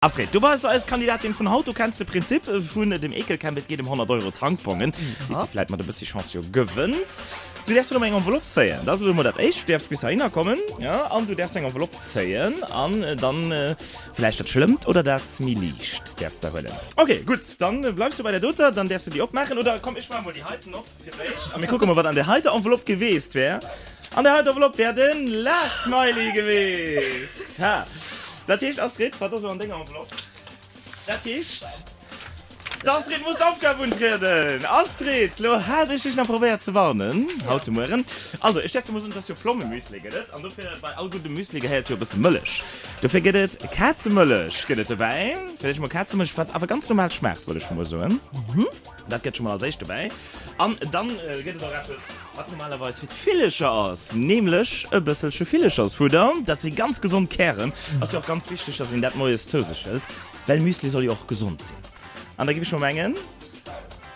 Astrid, du bass eis Kandidatin vun haut. Du kenns de Prinzip vun dem Eekelcamp. Et geet ëm 100 Euro Tankbongen, déi s de vläit mat e bëssi Chance jo gewënns. Du däerfs elo mol eng Enveloppe zéien. Dat ass elo mol dat Éischt. Du däerfs bis heihinner kommen, jo, an du däerfs eng Enveloppe zéien an dann vläicht dat Schlëmmt oder dat méi Liicht däerfs de huelen. Ok, gutt, dann bleifs du bei där doter. Dann däerfs du déi opmaachen. Oder komm, ech maache mol déi heiten op. Fir d'éischt, a mir kucke mol wat an där heiter Enveloppe geweest wär. An där heiter Enveloppe wär de Laachsmiley geweest. Ha! Dat heescht, Astrid, wat ass elo an denger Enveloppe? Dat heescht, d'Astrid muss d'Aufgab untrieden. Astrid, lo hat ech dech nach probéiert ze warnen haut de Mueren. Also, ech däerf der mol soen, et ass jo Plommemüsli gëtt et. An dofir, bei all guddem Müsli gehéiert jo e bësse Mëllech. Dofir gëtt et Kazemëllech gëtt et dobäi. Fir d'éischt mol Kazemëllech, wat awer ganz normal schmaacht, wëll ech mol soen. Dat gëtt scho mol als éischt dobäi. An dann gëtt et och eppes, wat normalerweis fir d'Villecher ass, nämlech e bësselche Villechersfudder. Dat si ganz gesond Kären. Ass jo och ganz wichteg, dass een dat moies zou sech hëlt, well Müsli soll jo och gesond sinn. An da giff ech mol mengen,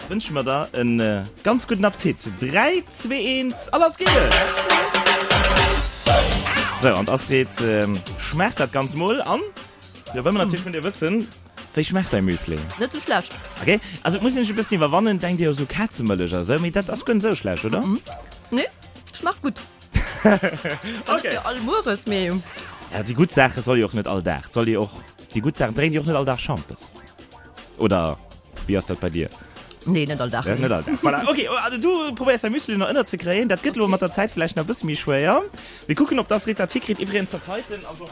wënsche mer der e ganz gudden Appetit. 3, 2, 1 a lass geet et! Sou, an d'Astrid schmaacht dat Ganzt mol an. Jo, wëll mer natierlech vun dir wëssen, wéi schmaacht däi Müsli? Net sou schlecht. Ok, also et muss een sech e bëssen iwwerwannen, denkt dir jo sou Kazemëllech a sou, mee dat ass guer net sou schlecht, oder? Nee, schmaacht gutt. Zwar net fir all Mueres, mee. Ja, déi gutt Saache soll jo och net all Dag, soll jo och, déi gutt Saachen drénkt jo och net all Dag Schampes, oder wéi ass dat bei dir? Nee, net all Dag. Ja, net all Dag. Voilà. Okay, also du probéiers däi Müsli nach ënnerzekréien. Dat gëtt elo mat der Zäit vläicht nach e bësse méi schwéier. Mir kucken, ob d'Astrid dat hikritt. Iwwregens, dat heiten ass och,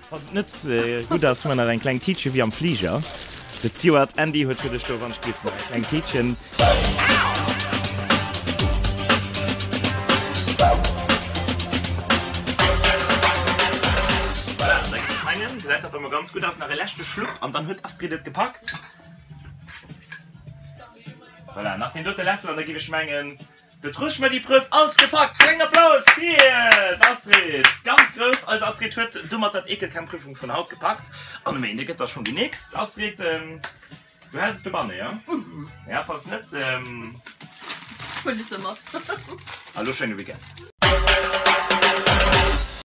falls et net gutt ass, hu mer nach eng kleng Tiitche wéi am Fliger. De Steward Andy huet fir dech do, wann ech gelift, nach eng kleng Tiitchen. Voilà, an da géif ech mengen, gesäit dat da mol ganz gutt aus. Nach e leschte Schlupp an dann huet d'Astrid et gepackt. Voilà, nach deen dote Läffel an da giff ech mengen, huet Roueg mer déi Preuve als gepackt. Klengen Applaus fir d'Astrid! Ganz grouss, eis Astrid huet domat dat Ekelcamp-Prüfung vun haut gepackt. An um Ende gëtt da schonn déi nächst. Astrid, du häls et dobanne, jo? Ja, falls net, Huel ech se mat. A lo schéine Weekend.